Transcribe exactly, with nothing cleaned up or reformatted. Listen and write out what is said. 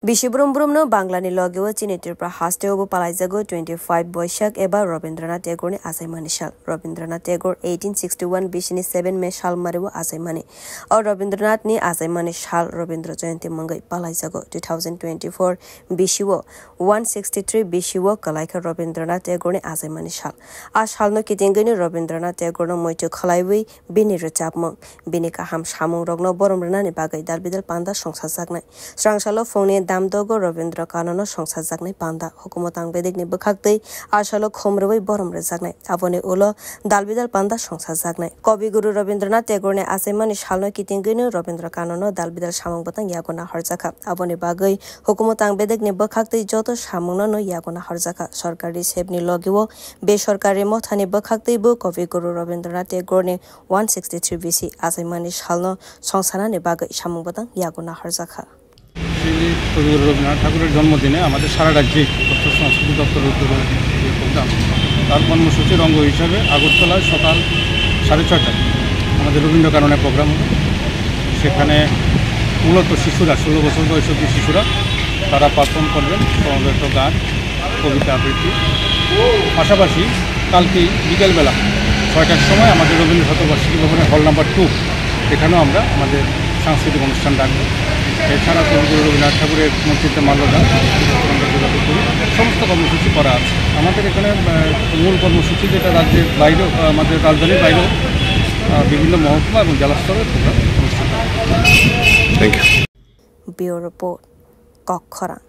Bisi brum brumno Banglani logeo chini Tripura hasteo bo palaijago twenty five Boishak eba Rabindranath Tagoreni achaimani sal. Rabindranath Tagore eighteen sixty one bisini seven May sal mario achaimani. O Rabindranathni achaimani sal Rabindra Jayanti mungwi palaijago. Two thousand twenty four bisio one sixty three bisio kwlaikha Rabindranath Tagoreni achaimani sal. A salno kitingwino Rabindranath Tagoreno muitu khlaiwi bini rwchapmung, bini kaham samungrokno borom rwnani bagwi dalbidal panda songsajaknai. Srangsalo phungni damdogo Rabindra Kanono songsajaknai panda, hukumu tang bedekni bwkhaktwi a salo khum rwui borom rwjaknai. Aboni ulo dalbidal panda songsajaknai. Kobi Guru Rabindranath Tagoreni achaimani salno kitingwino Rabindra Kanono dalbidal samung bwtang yago nahorjakha. Aboni bagwi hukumu tang bedekni bwkhaktwi joto samungno no yago nahorjakha. Sorkari sebni logeo besorkari mothani bwkhaktwibo Kobi Guru Rabindranath Tagoreni one sixty three bisini achaimani salno songsanani bagwi samung bwtang yago nahorjakha. Shri কবিগুরু রবীন্দ্রনাথ ঠাকুরের জন্মদিনে আমাদের সারা রাজ্যে তথ্য সংস্কৃতি দপ্তরের উদ্যোগে যে প্রোগ্রাম, তার কর্মসূচির অঙ্গ হিসাবে আগরতলায় সকাল সাড়ে ছয়টায় আমাদের রবীন্দ্র কাননে প্রোগ্রাম হবে। সেখানে মূলত শিশুরা, ষোলো বছর বয়সী শিশুরা, তারা পারফর্ম করবেন সমবেত গান, কবিতা আবৃত্তি। পাশাপাশি কালকেই বিকেলবেলা ছয়টার সময় আমাদের রবীন্দ্র শতবার্ষিকী ভবনের হল নাম্বার টু, এখানেও আমরা আমাদের সাংস্কৃতিক অনুষ্ঠান রাখবো। এছাড়া কবিগুরু রবীন্দ্রনাথ ঠাকুরের মূর্তিতে মাল্যদান, আমরা যোগাযোগ করি। সমস্ত কর্মসূচি করা আছে। আমাদের এখানে, আহ, মূল কর্মসূচি যেটা রাজ্যের বাইরেও, আহ, আমাদের রাজধানীর বাইরেও, আহ, বিভিন্ন মহকুমা এবং জেলা স্তরে প্রোগ্রাম অনুষ্ঠিত হয়। Thank you. Bureau Report, Kokkhorang.